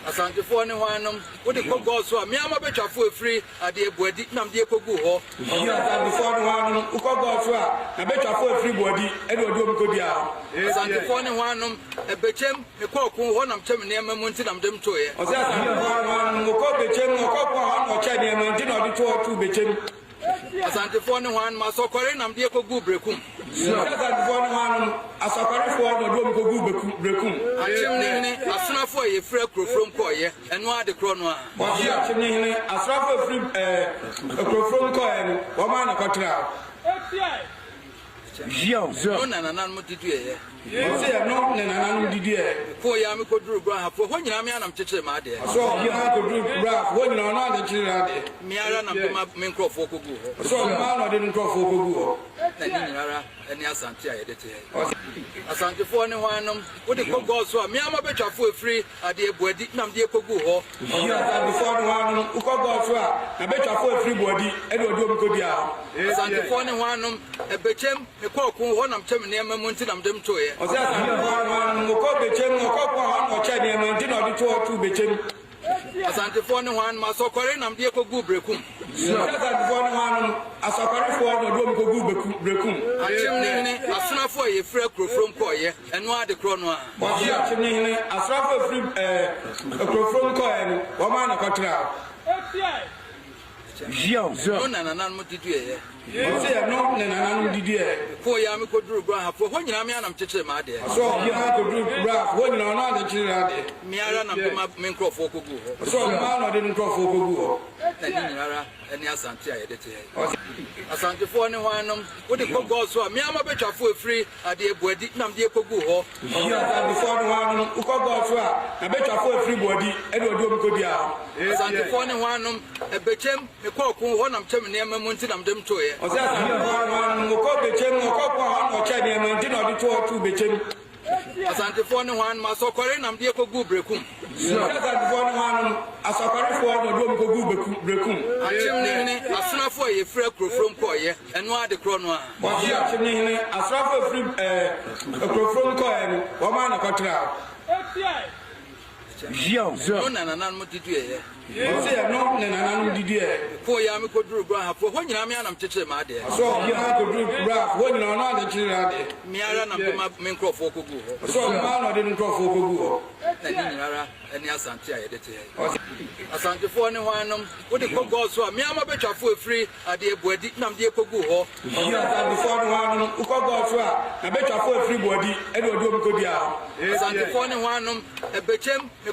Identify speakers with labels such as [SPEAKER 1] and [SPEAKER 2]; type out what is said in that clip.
[SPEAKER 1] Asantefoɔ ne hwannom? Wode kɔ gɔɔ so a, me ara m'abɛtwafoɔ ɛfiri adeɛ Boadi na mede kɔguu hɔ.
[SPEAKER 2] Ɔse Asantefoɔ ne hwannom? Wokɔ gɔɔ so a, n'abɛtwafoɔ ɛfiri Boadi na ɔde wɔn kɔduaa hɔ.
[SPEAKER 1] Asantefoɔ ne hwannom? Ɛbɛkyɛm, mekɔ ɔko hɔ na mekyɛ me nneɛma mu nti na mede mtoeɛ.
[SPEAKER 2] Ɔse Asantefoɔ ne hwannom? Wokɔ Bɛkyɛm, ɔkɔ ɔko a hɔ na ɔkyɛ nneɛma nti na ɔde toɔ too Bɛkyɛm.
[SPEAKER 1] Asantefoɔ ne hwannom? Asɔkɔre na mede kɔguu Berekum.
[SPEAKER 2] Ɔse Asantefoɔ ne hwannom? Asɔkɔrefoɔ na ɔde wɔn kɔguu Berekum.
[SPEAKER 1] Akyem ne hene, Asonafoɔ a yɛfiri Akurofurom kɔeɛ, ɛno ara de korɔ no ara.
[SPEAKER 2] Ɔse Akyem ne hene, Asrafoɔ a ɛfiri Akurofurom kɔeɛ no, wɔn ara na ɛkɔtraa hɔ.
[SPEAKER 1] Ɛno na nananom de duaeɛ.
[SPEAKER 2] Ɔse ɛno na nananom de duaeɛ.
[SPEAKER 1] Mekɔeɛ ara mekɔduruu Brahafo, ɛhɔ nyinaa me ara na mekyekyeree m'adeɛ.
[SPEAKER 2] Ɔse ɔno ara kɔduruu Brahafo, hɔ nyinaa ɔno ara na ɔkyekyeree n'adeɛ.
[SPEAKER 1] Me ara na mede me nkurɔfoɔ kɔguu hɔ.
[SPEAKER 2] Ɔse ɔno ara na ɔde ne nkurɔfoɔ kɔguu hɔ.
[SPEAKER 1] Na ne nyinaa ara ne Asante a yɛde te ha yi. Asantefoɔ ne hwannom? Wode kɔ gɔɔ so a, me ara m'abɛtwafoɔ ɛfiri adeɛ Boadi na mede kɔguu hɔ.
[SPEAKER 2] Ɔse Asantefoɔ ne hwannom? Wokɔ gɔɔ so a, n'abɛtwafoɔ ɛfiri Boadi na ɔde wɔn kɔduaa hɔ.
[SPEAKER 1] Asantefoɔ ne hwannom? Ɛbɛkyɛm, mekɔ ɔko hɔ na mekyɛ me nneɛma mu nti na mede mtoeɛ.
[SPEAKER 2] Ɔse Asantefoɔ ne hwannom? Wokɔ Bɛkyɛm, ɔkɔ ɔko a hɔ na ɔkyɛ nneɛma nti na ɔde toɔ too Bɛkyɛm.
[SPEAKER 1] Asantefoɔ ne hwannom? Asɔkɔre na mede kɔguu Berekum.
[SPEAKER 2] Ɔse Asantefoɔ ne hwannom? Asɔkɔrefoɔ na ɔde wɔn kɔguu Berekum.
[SPEAKER 1] Akyem ne hene, Asonafoɔ a yɛfiri Akurofurom kɔeɛ, ɛno ara de korɔ no ara.
[SPEAKER 2] Ɔse Akyem ne hene, Asrafoɔ a ɛfiri Akurofurom kɔeɛ no, wɔn ara na ɛkɔtraa hɔ.
[SPEAKER 1] Ɛno na nananom de duaeɛ.
[SPEAKER 2] Ɔse ɛno na nananom de duaeɛ.
[SPEAKER 1] Mekɔeɛ ara mekɔduruu Brahafo, ɛhɔ nyinaa me ara na mekyekyeree m'adeɛ.
[SPEAKER 2] Ɔse ɔno ara kɔduruu Brahafo, hɔ nyinaa ɔno ara na ɔkyekyeree n'adeɛ.
[SPEAKER 1] Me ara na mede me nkurɔfoɔ kɔguu hɔ.
[SPEAKER 2] Ɔse ɔno ara na ɔde ne nkurɔfoɔ kɔguu hɔ.
[SPEAKER 1] Na ne nyinaa ara ne Asante a yɛde te ha yi. Asantefoɔ ne hwannom? Wode kɔ gɔɔ so a, me ara m'abɛtwafoɔ ɛfiri adeɛ Boadi na mede kɔguu hɔ.
[SPEAKER 2] Ɔse Asantefoɔ ne hwannom? Wokɔ gɔɔ so a, n'abɛtwafoɔ ɛfiri Boadi na ɔde wɔn kɔduaa hɔ.
[SPEAKER 1] Asantefoɔ ne hwannom? Ɛbɛkyɛm, mekɔ ɔko hɔ na mekyɛ me nneɛma mu nti na mede mtoeɛ.
[SPEAKER 2] Ɔse Asantefoɔ ne hwannom? Wokɔ Bɛkyɛm, ɔkɔ ɔko a hɔ na ɔkyɛ nneɛma nti na ɔde toɔ too Bɛkyɛm.
[SPEAKER 1] Asantefoɔ ne hwannom? Asɔkɔre na mede kɔguu Berekum.
[SPEAKER 2] Ɔse Asantefoɔ ne hwannom? Asɔkɔrefoɔ na ɔde wɔn kɔguu Berekum.
[SPEAKER 1] Akyem ne hene, Asonafoɔ a yɛfiri Akurofurom kɔeɛ, ɛno ara de korɔ no ara.
[SPEAKER 2] Ɔse Akyem ne hene, Asrafoɔ a ɛfiri Akurofurom kɔeɛ no, wɔn ara na ɛkɔtraa hɔ.
[SPEAKER 1] Ɛno na nananom de duaeɛ.
[SPEAKER 2] Ɔse ɛno na nananom de duaeɛ.
[SPEAKER 1] Mekɔeɛ ara mekɔduruu Brahafo, ɛhɔ nyinaa me ara na mekyekyeree m'adeɛ.
[SPEAKER 2] Ɔse ɔno ara kɔduruu Brahafo, hɔ nyinaa ɔno ara na ɔkyekyeree n'adeɛ.
[SPEAKER 1] Me ara na mede me nkurɔfoɔ kɔguu hɔ.
[SPEAKER 2] Ɔse ɔno ara na ɔde ne nkurɔfoɔ kɔguu hɔ.
[SPEAKER 1] Na ne nyinaa ara ne Asante a yɛde te ha yi. Asantefoɔ ne hwannom? Wode kɔ gɔɔ so a, me ara m'abɛtwafoɔ ɛfiri adeɛ Boadi na mede kɔguu hɔ.
[SPEAKER 2] Ɔse Asantefoɔ ne hwannom? Wokɔ gɔɔ so a, n'abɛtwafoɔ ɛfiri Boadi na ɔde wɔn kɔduaa hɔ.
[SPEAKER 1] Asantefoɔ ne hwannom? Ɛbɛkyɛm, me.